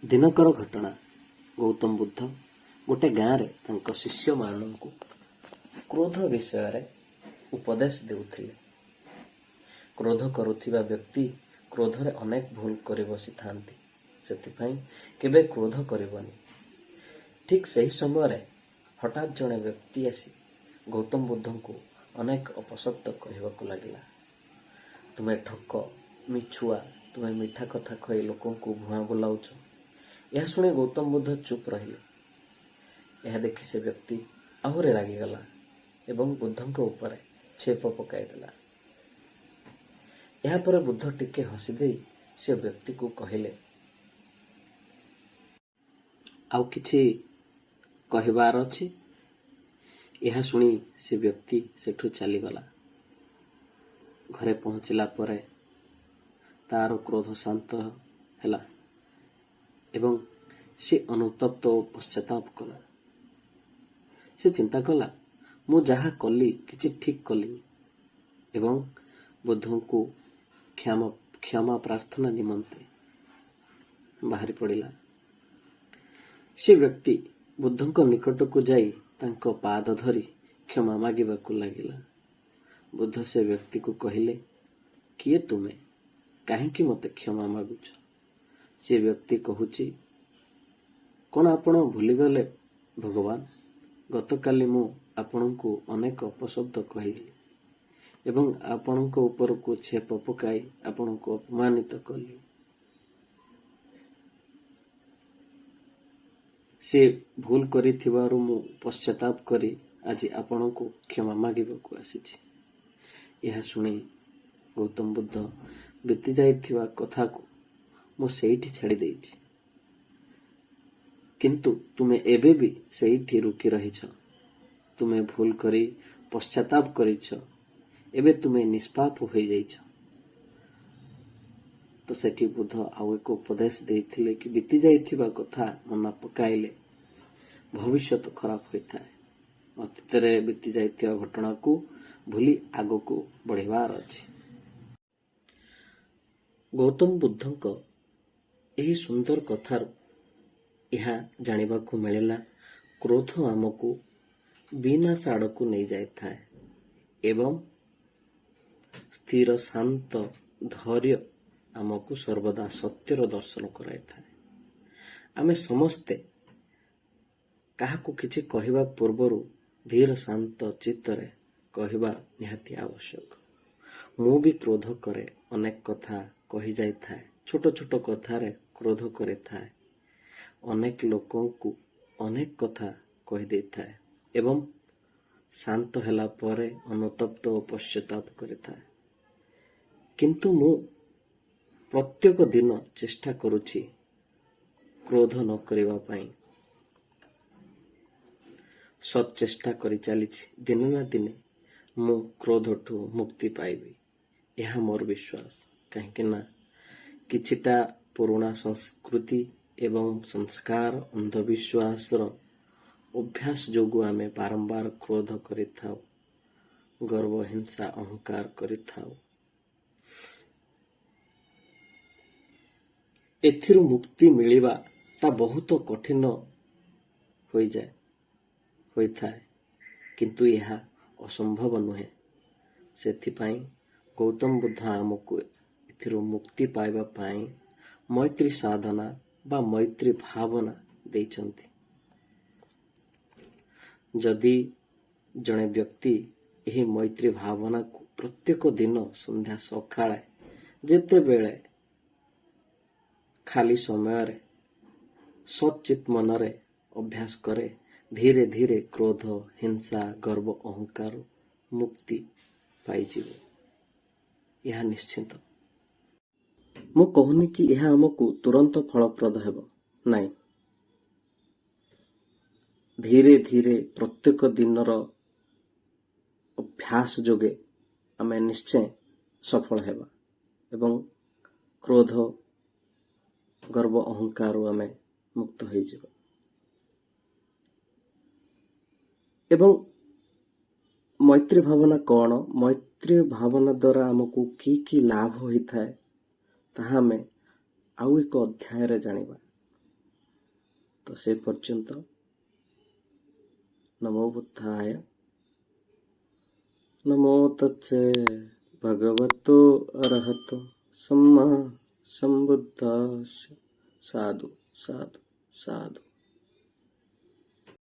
ଦିନକର ଘଟଣା, ଗୌତମ ବୁଦ୍ଧ ଗୋଟେ ଗାଁରେ ତାଙ୍କ ଶିଷ୍ୟମାନଙ୍କୁ କ୍ରୋଧ ବିଷୟରେ ଉପଦେଶ ଦେଉଥିଲେ। କ୍ରୋଧ କରୁଥିବା ବ୍ୟକ୍ତି କ୍ରୋଧରେ ଅନେକ ଭୁଲ କରି ବସିଥାନ୍ତି, ସେଥିପାଇଁ କେବେ କ୍ରୋଧ କରିବନି। ଠିକ୍ ସେହି ସମୟରେ ହଠାତ୍ ଜଣେ ବ୍ୟକ୍ତି ଆସି ଗୌତମ ବୁଦ୍ଧଙ୍କୁ ଅନେକ ଅପଶବ୍ଦ କହିବାକୁ ଲାଗିଲା। ତୁମେ ଠକ, ମିଛୁଆ, ତୁମେ ମିଠା କଥା କହି ଲୋକଙ୍କୁ ଭୁଆଁ ବୁଲାଉଛ। ଏହା ଶୁଣି ଗୌତମ ବୁଦ୍ଧ ଚୁପ୍ ରହିଲେ। ଏହା ଦେଖି ସେ ବ୍ୟକ୍ତି ଆହୁରି ରାଗିଗଲା ଏବଂ ବୁଦ୍ଧଙ୍କ ଉପରେ ଛେପ ପକାଇଦେଲା। ଏହାପରେ ବୁଦ୍ଧ ଟିକେ ହସିଦେଇ ସେ ବ୍ୟକ୍ତିକୁ କହିଲେ, ଆଉ କିଛି କହିବାର ଅଛି? ଏହା ଶୁଣି ସେ ବ୍ୟକ୍ତି ସେଠୁ ଚାଲିଗଲା। ଘରେ ପହଞ୍ଚିଲା ପରେ ତାର କ୍ରୋଧ ଶାନ୍ତ ହେଲା ଏବଂ ସେ ଅନୁତପ୍ତ ଓ ପଶ୍ଚାତାପ କଲା। ସେ ଚିନ୍ତା କଲା, ମୁଁ ଯାହା କଲି କିଛି ଠିକ୍ କଲିନି ଏବଂ ବୁଦ୍ଧଙ୍କୁ କ୍ଷମା ପ୍ରାର୍ଥନା ନିମନ୍ତେ ବାହାରି ପଡ଼ିଲା। ସେ ବ୍ୟକ୍ତି ବୁଦ୍ଧଙ୍କ ନିକଟକୁ ଯାଇ ତାଙ୍କ ପାଦ ଧରି କ୍ଷମା ମାଗିବାକୁ ଲାଗିଲା। ବୁଦ୍ଧ ସେ ବ୍ୟକ୍ତିକୁ କହିଲେ, କିଏ ତୁମେ? କାହିଁକି ମୋତେ କ୍ଷମା ମାଗୁଛ? ସେ ବ୍ୟକ୍ତି କହୁଛି, କ'ଣ ଆପଣ ଭୁଲିଗଲେ ଭଗବାନ? ଗତକାଲି ମୁଁ ଆପଣଙ୍କୁ ଅନେକ ଅପଶବ୍ଦ କହିଲି ଏବଂ ଆପଣଙ୍କ ଉପରକୁ ଛେପ ପକାଇ ଆପଣଙ୍କୁ ଅପମାନିତ କଲି। ସେ ଭୁଲ କରିଥିବାରୁ ମୁଁ ପଶ୍ଚାତାପ କରି ଆଜି ଆପଣଙ୍କୁ କ୍ଷମା ମାଗିବାକୁ ଆସିଛି। ଏହା ଶୁଣି ଗୌତମ ବୁଦ୍ଧ, ବିତି ଯାଇଥିବା କଥାକୁ ମୁଁ ସେଇଠି ଛାଡ଼ି ଦେଇଛି, କିନ୍ତୁ ତୁମେ ଏବେ ବି ସେଇଠି ରୋକି ରହିଛ। ତୁମେ ଭୁଲ କରି ପଶ୍ଚାତାପ କରିଛ, ଏବେ ତୁମେ ନିଷ୍ପାପ ହୋଇଯାଇଛ। ତ ସେଠି ବୁଦ୍ଧ ଆଉ ଏକ ଉପଦେଶ ଦେଇଥିଲେ କି ବିତି ଯାଇଥିବା କଥା ମନେ ପକାଇଲେ ଭବିଷ୍ୟତ ଖରାପ ହୋଇଥାଏ। ଅତୀତରେ ବିତି ଯାଇଥିବା ଘଟଣାକୁ ଭୁଲି ଆଗକୁ ବଢ଼ିବାର ଅଛି। ଗୌତମ ବୁଦ୍ଧଙ୍କ ଏହି ସୁନ୍ଦର କଥାରୁ ଏହା ଜାଣିବାକୁ ମିଳିଲା, କ୍ରୋଧ ଆମକୁ ବିନାଶ ଆଡ଼କୁ ନେଇଯାଇଥାଏ ଏବଂ ସ୍ଥିର ଶାନ୍ତ ଧୈର୍ଯ୍ୟ ଆମକୁ ସର୍ବଦା ସତ୍ୟର ଦର୍ଶନ କରାଇଥାଏ। ଆମେ ସମସ୍ତେ କାହାକୁ କିଛି କହିବା ପୂର୍ବରୁ ଧୀର ଶାନ୍ତ ଚିତ୍ତରେ କହିବା ନିହାତି ଆବଶ୍ୟକ। ମୁଁ ବି କ୍ରୋଧ କରେ, ଅନେକ କଥା କହିଯାଇଥାଏ, ଛୋଟ ଛୋଟ କଥାରେ କ୍ରୋଧ କରିଥାଏ, ଅନେକ ଲୋକଙ୍କୁ ଅନେକ କଥା କହିଦେଇଥାଏ ଏବଂ ଶାନ୍ତ ହେଲା ପରେ ଅନୁତପ୍ତ ଓ ପଶ୍ଚାତାପ କରିଥାଏ। କିନ୍ତୁ ମୁଁ ପ୍ରତ୍ୟେକ ଦିନ ଚେଷ୍ଟା କରୁଛି କ୍ରୋଧ ନ କରିବା ପାଇଁ। ସତ୍ ଚେଷ୍ଟା କରି ଚାଲିଛି। ଦିନେ ନା ଦିନେ ମୁଁ କ୍ରୋଧଠୁ ମୁକ୍ତି ପାଇବି, ଏହା ମୋର ବିଶ୍ୱାସ। କାହିଁକି ନା କିଛିଟା ପୁରୁଣା ସଂସ୍କୃତି ଏବଂ ସଂସ୍କାର, ଅନ୍ଧବିଶ୍ୱାସର ଅଭ୍ୟାସ ଯୋଗୁଁ ଆମେ ବାରମ୍ବାର କ୍ରୋଧ କରିଥାଉ, ଗର୍ବ, ହିଂସା, ଅହଙ୍କାର କରିଥାଉ। ଏଥିରୁ ମୁକ୍ତି ମିଳିବାଟା ବହୁତ କଠିନ ହୋଇଥାଏ, କିନ୍ତୁ ଏହା ଅସମ୍ଭବ ନୁହେଁ। ସେଥିପାଇଁ ଗୌତମ ବୁଦ୍ଧ ଆମକୁ ଏଥିରୁ ମୁକ୍ତି ପାଇବା ପାଇଁ ମୈତ୍ରୀ ସାଧନା ବା ମୈତ୍ରୀ ଭାବନା ଦେଇଛନ୍ତି। ଯଦି ଜଣେ ବ୍ୟକ୍ତି ଏହି ମୈତ୍ରୀ ଭାବନାକୁ ପ୍ରତ୍ୟେକ ଦିନ ସନ୍ଧ୍ୟା, ସକାଳେ, ଯେତେବେଳେ ଖାଲି ସମୟରେ ସତ୍ ମନରେ ଅଭ୍ୟାସ କରେ, ଧୀରେ ଧୀରେ କ୍ରୋଧ, ହିଂସା, ଗର୍ବ, ଅହଙ୍କାର ମୁକ୍ତି ପାଇଯିବ, ଏହା ନିଶ୍ଚିତ। ମୁଁ କହୁନି କି ଏହା ଆମକୁ ତୁରନ୍ତ ଫଳପ୍ରଦ ହେବ। ନାଇଁ, ଧୀରେ ଧୀରେ ପ୍ରତ୍ୟେକ ଦିନର ଅଭ୍ୟାସ ଯୋଗେ ଆମେ ନିଶ୍ଚୟ ସଫଳ ହେବା ଏବଂ କ୍ରୋଧ, ଗର୍ବ, ଅହଙ୍କାରରୁ ଆମେ ମୁକ୍ତ ହୋଇଯିବା। ଏବଂ ମୈତ୍ରୀ ଭାବନା କ'ଣ, ମୈତ୍ରୀ ଭାବନା ଦ୍ୱାରା ଆମକୁ କି କି ଲାଭ ହୋଇଥାଏ, ତାହା ଆମେ ଆଉ ଏକ ଅଧ୍ୟାୟରେ ଜାଣିବା। ତ ସେ ପର୍ଯ୍ୟନ୍ତ ନମୋ ବୁଦ୍ଧାୟ, ନମୋ ତସ୍ସେ ଭଗବତୋ ଅରହତୋ ସମ୍ମା ସମ୍ବୁଦ୍ଧସ୍ୟ। ସାଧୁ ସାଧୁ ସାଧୁ।